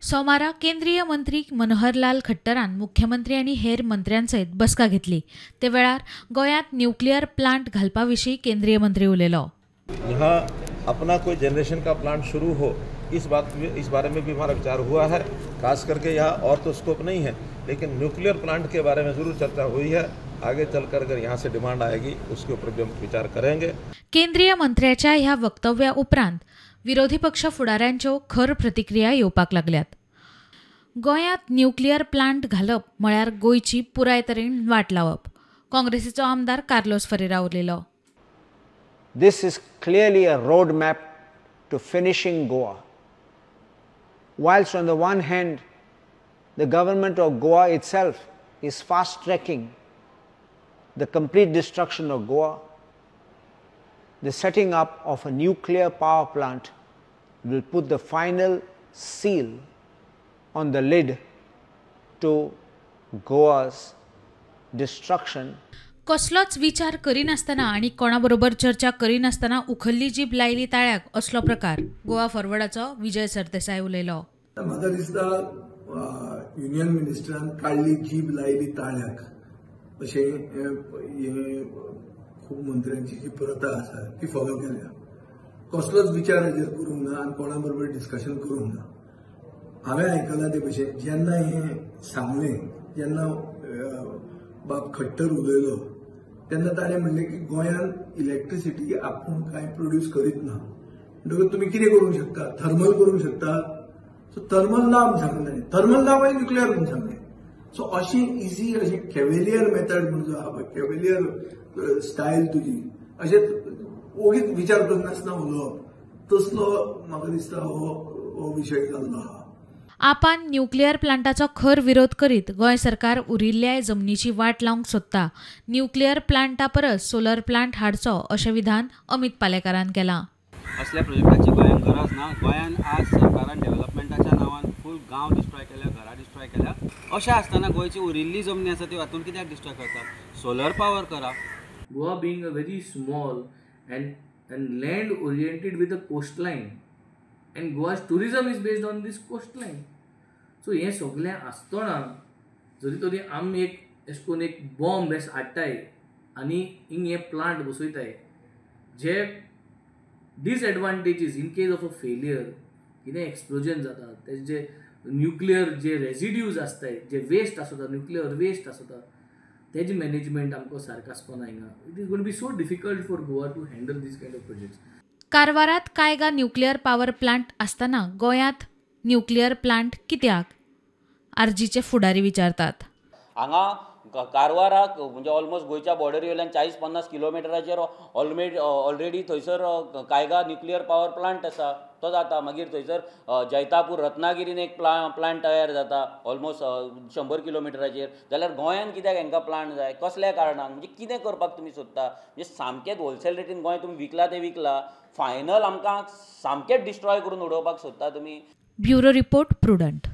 सोमारा केंद्रीय मंत्री मनोहरलाल खट्टरान मुख्यमंत्री आनी हेर मंत्र्यां सयत बसका घेतली. ते वेळार गोंयांत न्यूक्लियर प्लांट घालपा विशीं केंद्रीय मंत्री उलयलो. यहाँ अपना कोई जनरेशन का प्लांट शुरू हो इस बारे में भी हमारा विचार हुआ है. खास करके यहाँ और तो स्कोप नहीं है, लेकिन न्यूक्लियर प्लांट के बारे में ज़रूर चर्चा हुई है. आगे चलकर अगर यहाँ से डिमांड आएगी उसके ऊपर भी हम विचार करेंगे. केंद्रीय मंत्र्याच्या ह्या वक्तव्या उपरांत विरोधी पक्ष फुडाऱ्यांच्यो खर प्रतिक्रिया येवपाक लागल्यात. गोंयांत न्यूक्लियर प्लांट घालप म्हळ्यार गोंयची पुराय तरेन वाट लावप, काँग्रेसीचो आमदार कार्लोस फरेरा उलयलो. This is clearly a road map to finishing Goa. Whilst on the one hand, the government of Goa itself is fast-tracking the complete destruction of Goa, the setting up of a nuclear power plant will put the final seal on the lid to Goa's destruction. कसलोच विचार करिनासतना आनी कोणा बरोबर चर्चा करिनासतना उखल्ली जीब लायली ताळ्याक असलो प्रकार, गोवा फॉरवर्डाचो विजय सरदेसाय उलयलो. म्हाका दिसता युनियन मिनिस्टरान काडली जीब लायली ताळ्याक अशें हें खूब मंत्र्यांची जी प्रथा आसा ती फॉलो केल्या. कसलोच विचार हाजेर करूंक ना आनी कोणा बरोबर डिस्कशन करूंक ना. हांवें आयकलां ते भशेन जेन्ना हें सांगलें, जेन्ना बाब खट्टर उलयलो तेन्ना ताणें म्हणलें की गोंयांत इलेक्ट्रिसिटी आपूण कांय प्रोड्यूस करीत ना, म्हणटकच तुमी कितें करूंक शकता, थर्मल करूंक शकता. सो थर्मल ना म्हूण सांगलें ताणें, थर्मल ना मागीर न्युक्लियर म्हूण सांगलें. सो अशी इजी अशी कॅव्हेलियर मेथड म्हूण जो आहा पळय, कॅव्हेलियर स्टायल तुजी, अशें ओगीच विचार करनासतना उलोवप, तसलो म्हाका दिसता हो विशय जाल्लो आहा. आपान न्यूक्लियर प्लांटाचो खर विरोध करीत गोंय सरकार उरिल्ल्या जमनीची वाट लावंक सोदता. न्यूक्लियर प्लांटा परस सोलर प्लांट हाडचो अशें विधान अमित पालेकारान केलां. असल्या प्रोजेक्टाची गोंयांत गरज ना. गोंयांत आज सरकारान डेव्हलपमेंटाच्या नांवान फूल गांव डिस्ट्रॉय केल्या, घरां डिस्ट्रॉय केल्या. अशें आसतना गोंयची उरिल्ली जमनी आसा ती हातून कित्याक डिस्ट्रॉय करता? सोलर पावर करा. Goa being a very small and land oriented with a coastline, and Goa's tourism is based on this coastline. So हें सगळें आसतना जरी तरी आमी एक अशें करून एक बॉम्ब अशें हाडटाय आनी हिंग हे प्लांट बसयताय, जे disadvantages in case of a failure, कितें एक्सप्लोजन जाता, तेजे जे न्युक्लियर जे रेजिड्यूज आसताय, जे वेस्ट आसता, न्युक्लियर वेस्ट आसता, तेजें मॅनेजमेंट आमकां सारकें आसपाना हिंगा. It is gonna be so difficult for Goa to handle these kind of projects. कारवारात कायगा न्यूक्लियर power plant आसतना गोंयांत न्यूक्लियर प्लांट कित्याक, आरजीचे फुडारी विचारतात. हांगा कारवाराक म्हणजे ऑलमोस्ट गोंयच्या बॉर्डरी वयल्यान 40-50 किलोमिटराचेर ऑलरेडी थंयसर कायगा न्युक्लियर पावर प्लांट आसा, तो जाता. मागीर थंयसर जैतापूर रत्नागिरीन एक प्लांट तयार जाता ऑलमोस्ट 100 किलोमिटराचेर. जाल्यार गोंयांत कित्याक हांकां प्लांट जाय, कसल्या कारणान, म्हणजे कितें करपाक तुमी सोदता? म्हणजे सामकेंच होलसेल रेटीन गोंय तुमी विकला तें विकला, फायनल आमकां सामकेंच डिस्ट्रॉय करून उडोवपाक सोदता तुमी. Bureau report, Prudent.